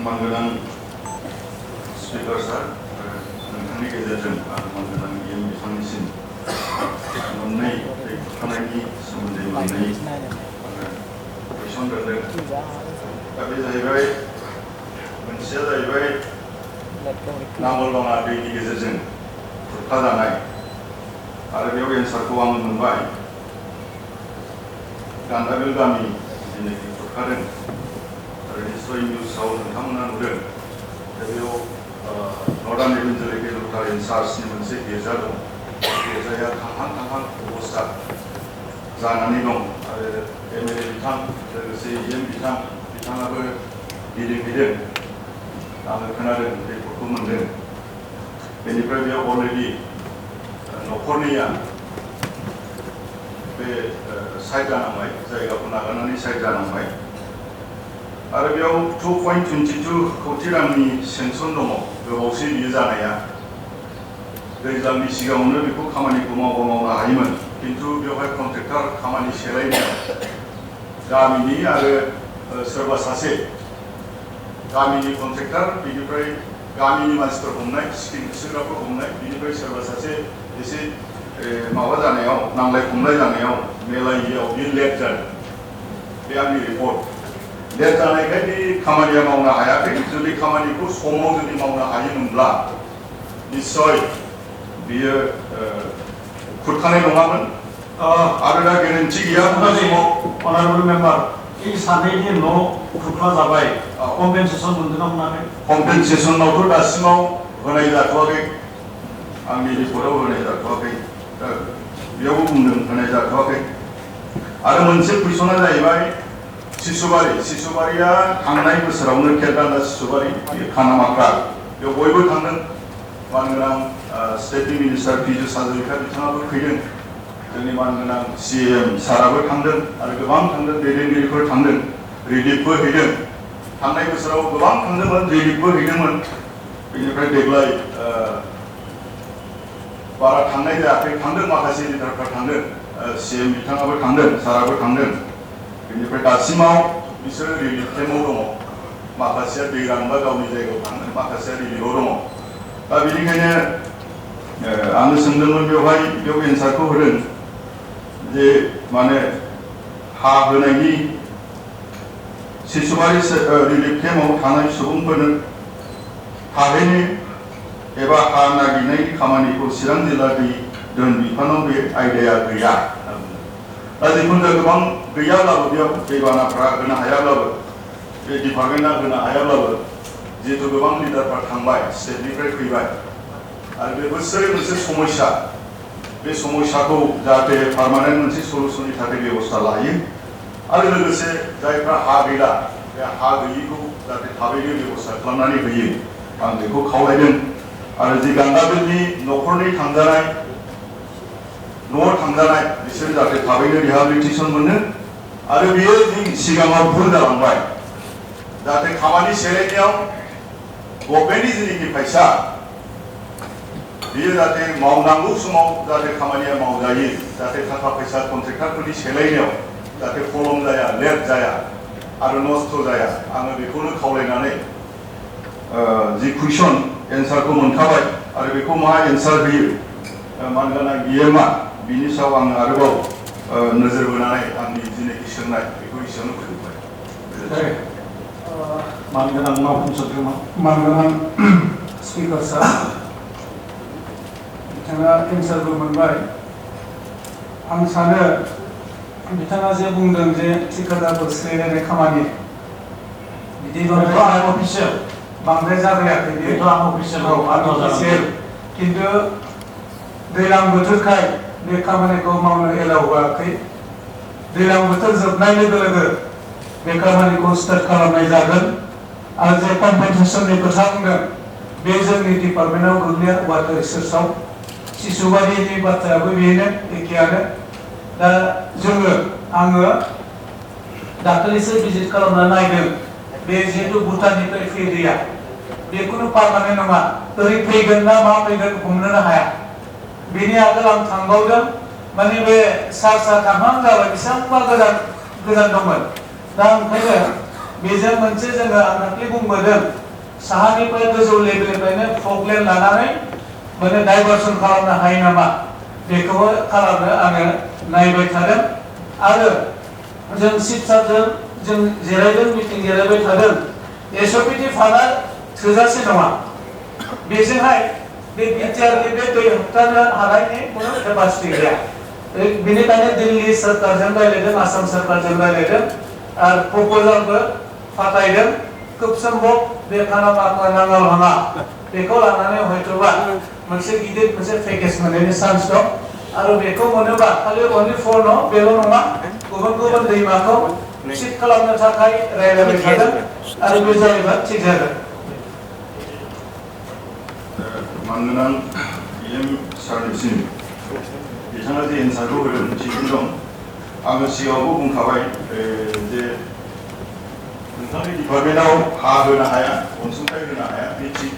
मानगोनां स्पिकार सार नोंथांनि गेजेरजों आरो मानगोनां इएम बिथांनिसिम मोननै होबथानायनि सोमोन्दै मोननै कुइसन दोनदों। दा बे जाहैबाय मोनसेया जाहैबाय नामलबाङा दैनि गेजेरजों खुरखाजानाय आरो बेयाव एन्सारखौ आं मोनबाय गान्दाबिल गामि जेनाखि खुरखादों आरो निश्चय निउसाव नोंथांमोना नुदों दा बेयाव नर्दार्न इभान्जेलिकेल लुथारेन चार्चनि मोनसे गिर्जा दं। गिर्जाया थांहां अबस्था जानानै दं आरो एमएलए बिथां लोगोसे इएम बिथाङाबो गिदिंहैदों। आङो खोनादों रिपर्टखौ मोनदों। बेनिफ्राय बेयाव अलरेडि न'खरनैया बे साइड जानांबाय, जायगाखौ नागारनानै साइड जानांबाय आरो बेयाव 2.22 कौटि रांनि सेंसन दङ। गोबावसै बियो जानाया। दैज्लांनि सिगाङावनो बेखौ खामानिखौ मावनो हायोमोन, किन्तु बेवहाय कन्ट्रेक्टर खामानि सेलायनायाव गामिनि आरो सोरबा सासे गामिनि कन्ट्रेक्टर, बेनिफ्राय गामिनि मानसिफोर हमनाय, स्किम होसोग्राफोर हमनाय, बेनिफ्राय सोरबा सासे एसे माबा जानायाव नांलाय खमलाय जानायाव मेलायियाव बे लेट जादों। बे आंनि रिपर्ट। लेट जानायखाय बे खामानिया मावनो हायाखै। जुदि खामानिखौ समाव जुदि मावनो हायोमोनब्ला निश्चय बियो खुरखानाय नङामोन आरो दा गेरेन्टि गैया। अनारेबल मेम्बार, बे सानैनि न' खुरखा जाबाय, कम्पेनसेसन मोनदों ना मोनाखै? कम्पेनसेसनावथ' दासिमाव होनाय जाथ'वाखै। आंनि रिपर्टआव होनाय जाथ'वाखै। बेयावबो बुंदों होनाय जाथ'वाखै। आरो मोनसे कुइसना जाहैबाय सिसुबारिया थांनाय बोसोरावनो केलकाता सिसुबारि खानामाख्रा बेयाव बयबो थांदों। मानगोनां स्टेटनि मिनिस्टार पीयूष हाजरिका बिथाङाबो फैदों। जोंनि मानगोनां सीएम साराबो थांदों आरो गोबां थांदों, दैदेनगिरिफोर थांदों, रिलिफबो हैदों। थांनाय बोसोराव गोबां थांदोंमोन, रिलिफबो हैदोंमोन। बेनिफ्राय देग्लाय बारा थांनाय जायाखै। थांदों माखासे लिडारफ्रा थांदों, सीएम बिथाङाबो थांदों, साराबो थांदों। बेनिफ्राय दासिमाव बिसोरो रिलिफ केम्पआव दङ। माखासेया दै रानबा गावनि जायगायाव थाङो, माखासेया रिलिफआव दङ। दा बेनिखायनो आङो सोंदोंमोन बेयाव एन्सारखौ होदों जे माने हा होनायनि सिसुबारि रिलिफ केम्पआव थानाय सुबुंफोरनो थाहैनो एबा हा नागिरनायनि खामानिखौ चिरां जिल्ला दै दोन बिफानाव बे आयदाया गैया। दा जिखुनु गोबां गैयाब्लाबो बेयाव दैबानाफ्रा होनो हायाब्लाबो, बे डिपार्टमेन्टआ होनो हायाब्लाबो, जिहेतु गोबां लिडारफ्रा थांबाय, स्टेटनिफ्राय फैबाय आरो बे बोसोरै मोनसे समस्या। बे समस्याखौ जाहाथे पार्मानेन्ट मोनसे सलुसननि थाखाय बेबस्था लायो आरो लोगोसे जायफ्रा हा गैला बे हा गैयिखौ जाहाथे थाबैनो बेबस्था खालामनानै होयो, आं बेखौ खावलायदों। आरो जि गान्दाबिलनि न'खरनि थांजानाय न'आव थांजानाय बिसोर जाहाथे थाबैनो रिहाबिलिटेसन मोनो आरो बियो जों सिगाङाव भुल जालांबाय। जाहाथे खामानि सेलायनायाव गभर्नमेन्टनि जिनिखि फैसा बियो जाहाथे मावनांगौ समाव जाहाथे खामानिया मावजायो, जाहाथे थाखा फैसा कन्ट्रेक्टरफोरनि सेलायनायाव जाहाथे खलम जाया, लेट जाया आरो नस्थ' जाया। आङो बेखौनो खावलायनानै जि कुइसन एन्सारखौ मोनखाबाय आरो बेखौ मा एन्सार होयो मानगोनां इएमआ, बिनि सायाव आङो आरोबाव नोजोर बोनानै आंनि जिनिखि सोंनाय बेखौ एसेयावनो फोजोबबाय। मानगोनां मावफुं सोद्रोमा, मानगोनां स्पिकार सार, बिथाङा एन्सारबो मोनबाय। आं सानो बिथाङा जे बुंदों जे ठिकादारफोर सोलायनाय खामानि बिदि बांद्राय जाद्रायाखै। बेथ' आं अफिसियेल, खिन्थु दैज्लां बोथोरखाय बे खामानिखौ मावनो एलाव होआखै। दैज्लां बोथोर जोबनाय लोगो लोगो बे खामानिखौ स्टार्ट खालामनाय जागोन। आरो जे कम्पेनसेसननि खोथा बुंदों बे जोंनि डिपार्टमेन्टआव गोग्लैया, वाटार रिसोर्सआव। सिसुबारिनि बाथ्रायाबो बेनो, एखेयानो। दा आङो दाखालिसो भिजिट खालामना नायदों। बे जिहेतु भुटाननिफ्राय फैयो दैया, बेखौनो पार्मानेन्ट नङा, ओरै फैगोन ना मा फैगोन हमनोनो हाया। बेनि आगोल आं थांबावदों, माने बे चार्चआ थांहां जाबाय, बेसेबांबा गोजान दंमोन। दा ओंखायनो बेजों मोनसे जोङो आं दाख्लै बुंबोदों साहानिफ्राय गोजौ लेभेलनिफ्रायनो फकलेन लानानै माने डाइभारसन खालामनो हायो नामा बेखौबो खालामनो आङो नायबाय थादों आरो जों चिफ सारजों जों जिरायदों मिटिं जिरायबाय थादों एसअपिटि फान्डआ थोजासे नङा बेजोंहाय बे बिटिआरनि बे दै होबथानो हानायनि खुनु केपासिटि गैया बेनिखायनो दिल्ली सरकारजों रायज्लायदों आसाम सरकारजों रायज्लायदों आरो प्रप'जालबो फाथायदों खोब सम्भब बे खानापारा नांगालभाङा बेखौ लानानै हयथ'बा मोनसे गिदिर मोनसे पेकेज मोननायनि चान्स दं आरो बेखौ मोनोबा खालि अनलि फर बेल' नङा गुबुन गुबुन दैमाखौ थिग खालामनो थाखाय रायज्लायबाय थादों आरो बे जायोबा थिग जागोन मानगोनां इएम सारनिसिम बिथाङा जे एन्सारखौ होदों थिगैनो दं आङो सिगाङावबो बुंखाबाय जे नोंथांनि डिपार्टमेन्टआव हा होनो हाया अनसुंथाइ होनो हाया बे थिग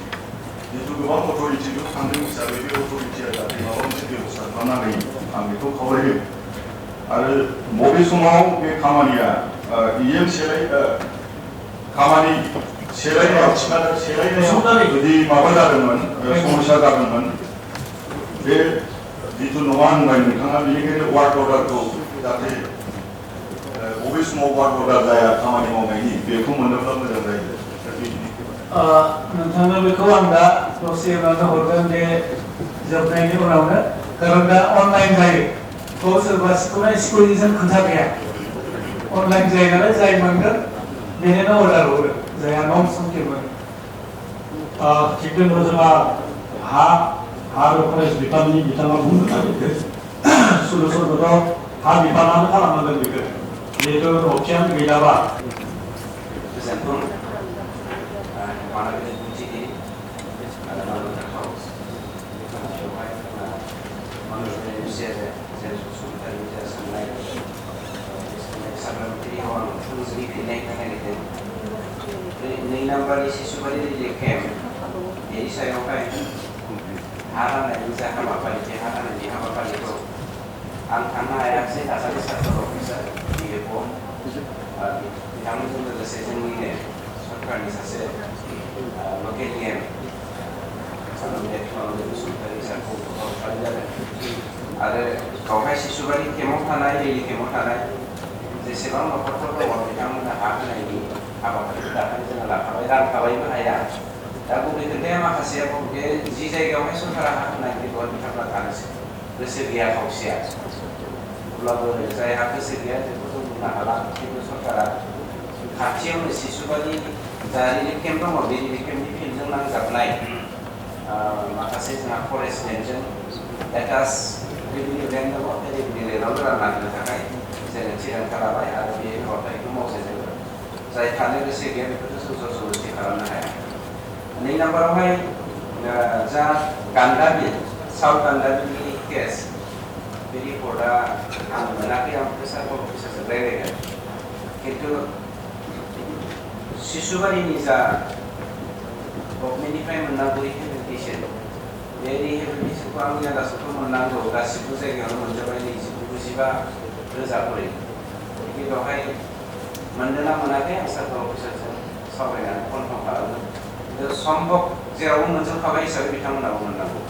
जिहेतु गोबां अथ'रिटिबो थांदों हिसाबै बे अथ'रिटिया जाहाथे माबा मोनसे बेबस्था खालामना होयो आं बेखौ खावलायदों आरो बबे समाव बे खामानिया इएम खामानि सेलायनायाव जुदि माबा जादोंमोन समस्या जादोंमोन बे जिथु नङा होनबाय नोंथाङा बेनिखायनो वार्ड अर्डारखौ जाहाथे बबे समाव वार्ड अर्डार जाया खामानि मावनायनि बेखौ मोनोब्ला मोजां जायो नोंथांनो बेखौ आं दा दसे उनावनो हरगोन बे जोबनायनि उनावनो खारन दा अनलाइन जायो बेखौ सोरबा स्कुलनिजों खोथा गैया अनलाइन जायो नालाय जाय मोनगोन बेनिनो अर्डार हरो जायहा नम संख्रि मोनो थिग दङ जोंहा हा आरो फरेस्ट बिफाननि बिथाङा बुंनो नागिरदों सलुसनखौथ' हा बिफानानो खालामनांगोन बेखौ जिहेतु अक्सियानो गैलाबा नै नाम्बारनि शिशुबारि रिलिफ केम्प बेनि सायावहाय हा राननायनि जा हाबाफारि बे हा राननायनि हाबाफारिखौ आं थांनो हायाखिसै थासारि सार्कल अफिसार डिएफअ बिथांमोनजों लोगोसे जोंनिनो सरकारनि सासे लकेल एम बसुमतारी सारखौ हरफानाय जादों आरो गावहाय शिशुबारि केम्पआव थानाय रिलिफ केम्पआव थानाय जेसेबां न'खरफोर दङ बिथांमोनहा हा होनायनि हाबाफारिखौ दाखालि जोङो लाखाबाय रानखाबायबो हाया दा गुबै खोथाया माखासेया बे जि जायगायावहाय सरकारा हा होनो नागिरदों बिथांमोना थानोसै गोसो गैया खावसेया अब्लाबो जायहा गोसो गैया बेखौ जों बुंनो हाला खिन्थु सरकारा खाथियावनो शिशुबारि जा रिलिफ केम्प दङ बे रिलिफ केम्पनि फिल्डजों नांजाबनाय माखासे जोंहा फरेस्ट लेन्डजों एटाच रेभिनिउ लेन्ड दङ बे रेभिनिउ लेन्डआवनो रानना होनो थाखाय जोङो थिरांथा लाबाय आरो बे हाबाफारिखौ मावजाय जोङो जाय थानो गोसो गैया बेखौथ' जों जबरदस्ति खालामनो हाया नै नाम्बारावहाय जा गान्दा बिल साउथ गान्दा बिलनि केस बे रिपर्टआ आं मोनाखै आं सार्कल अफिसारजों रायज्लायगोन खिन्थु शिशुबारिनि जा गभर्नमेन्टनिफ्राय मोननांगौ रिहेबिलिटेसन बे रिहेबिलिटेसनखौ आंनि आन्दाजावथ' मोननांगौ गासिबो जायगायावनो मोनजोबबाय 95,000 खरि बेवहाय मोनदोंना मोनाखै आं सार्कल अफिसारजों सावरायनानै कनफार्म खालामगोन सम्भब जेरावबो मोनजोबखाबाय हिसाबै बिथांमोनाबो मोननांगौ